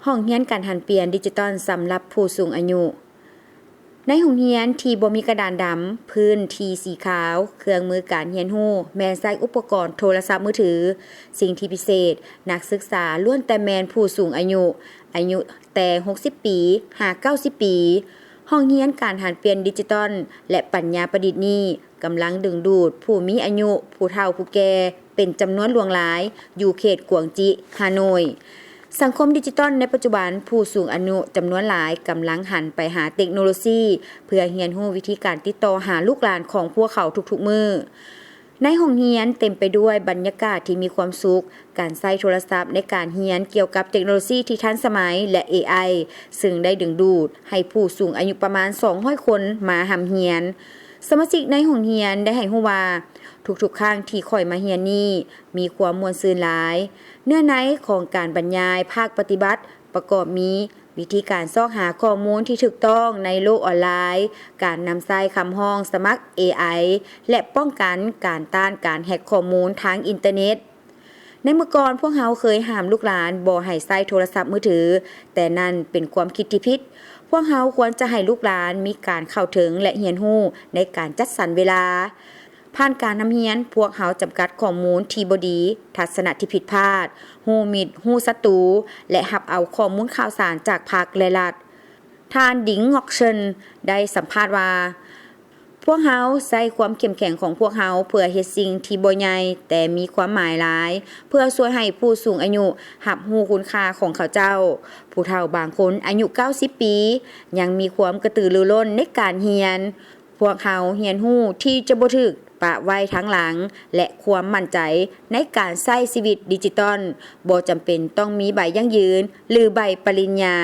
ຫ້ອງຮຽນການຫັນປ່ຽນດິຈິຕອນສຳລັບຜູ້ສູງອາຍຸ. ໃນໂຮງຮຽນທີ່ບໍ່ມີກະດານດຳ, ພື້ນທີ່ສີຂາວ, ເຄື່ອງມືການຮຽນຮູ້ແມ່ນໃຊ້ອຸປະກອນໂທລະສັບມືຖື. ສິ່ງທີ່ພິເສດ, ນັກສຶກສາລ້ວນແຕ່ແມ່ນຜູ້ສູງອາຍຸ, ອາຍຸແຕ່ຫົກສິບປີຫາເກົ້າສິບປີ. ຫ້ອງຮຽນການຫັນປ່ຽນດິຈິຕອນ ແລະ ປັນຍາປະດິດນີ້ ກຳລັງດຶງດູດຜູ້ມີອາຍຸ, ຜູ້ເຖົ້າຜູ້ແກ່ ເປັນຈຳນວນຫຼວງຫຼາຍ ຢູ່ເຂດກວາງຈິ, ຮ່າໂນ້ຍ. ສັງຄົມດິຈິຕອນໃນປັດຈຸບັນ, ຜູ້ສູງອາຍຸຈຳນວນຫຼາຍກຳລັງຫັນໄປຫາເຕັກໂນໂລຊີ ເພື່ອຮຽນຮູ້ວິທີການຕິດຕໍ່ຫາລູກຫຼານຂອງພວກເຂົາທຸກໆມື້. ໃນໂຮງຮຽນເຕັມໄປດ້ວຍບັນຍາກາດທີ່ມີຄວາມສຸກ, ການໃຊ້ໂທລະສັບໃນການຮຽນກ່ຽວກັບເຕັກໂນໂລຊີທີ່ທັນສະໄໝ ແລະ ເອໄອ ຊຶ່ງໄດ້ດຶງດູດໃຫ້ຜູ້ສູງອາຍຸປະມານສອງຮ້ອຍຄົນມາຮ່ຳຮຽນ. ສະມາຊິກໃນໂຮງຮຽນໄດ້ໃຫ້ຮູ້ວ່າ, ທຸກໆຄັ້ງທີ່ຂ້ອຍມາຮຽນນີ້ ມີຄວາມມ່ວນຊື່ນຫຼາຍ. ເນື້ອໃນຂອງການບັນຍາຍພາກປະຕິບັດ ປະກອບມີ ວິທີການຊອກຫາຂໍ້ມູນທີ່ຖືກຕ້ອງໃນໂລກອອນລາຍ, ການນຳໃຊ້ຄຳຮ້ອງສະໝັກເອໄອ ແລະ ປ້ອງກັນການຕ້ານການແຮັກຂໍ້ມູນທາງອິນເຕີເນັດ. ໃນເມື່ອກ່ອນ, ພວກເຮົາເຄີຍຫ້າມລູກຫຼານບໍ່ໃຫ້ໃຊ້ໂທລະສັບມືຖື, ແຕ່ນັ້ນເປັນຄວາມຄິດທີ່ຜິດ. ພວກເຮົາຄວນຈະໃຫ້ລູກຫຼານມີການເຂົ້າເຖິງ ແລະ ຮຽນຮູ້ໃນການຈັດສັນເວລາ. ຜ່ານການນຳຮຽນ, ພວກເຮົາຈຳກັດຂໍ້ມູນທີ່ບໍ່ດີ, ທັດສະນະທີ່ຜິດພາດ, ຮູ້ມິດ, ຮູ້ສັດຕູ ແລະ ຮັບເອົາຂໍ້ມູນຂ່າວສານຈາກພັກ ແລະ ລັດ. ທ່ານ ດິງ ງອກເຊິນ ໄດ້ສຳພາດວ່າ, ພວກເຮົາໃຊ້ຄວາມເຂັ້ມແຂງຂອງພວກເຮົາເພື່ອເຮັດສິ່ງທີ່ບໍ່ໃຫຍ່ ແຕ່ມີຄວາມໝາຍຫຼາຍ ເພື່ອຊ່ວຍໃຫ້ຜູ້ສູງອາຍຸຮັບຮູ້ຄຸນຄ່າຂອງເຂົາເຈົ້າ. ຜູ້ເຖົ້າບາງຄົນອາຍຸເກົ້າສິບປີ ຍັງມີຄວາມກະຕືລືລົ້ນໃນການຮຽນ. ພວກເຮົາຮຽນຮູ້ທີ່ຈະບໍ່ຖືກປະໄວ້ທາງຫຼັງ ແລະ ຄວາມໝັ້ນໃຈໃນການໃຊ້ຊີວິດດິຈິຕອນ ບໍ່ຈຳເປັນຕ້ອງມີໃບຢັ້ງຢືນ ຫຼື ໃບປະລິນຍາ.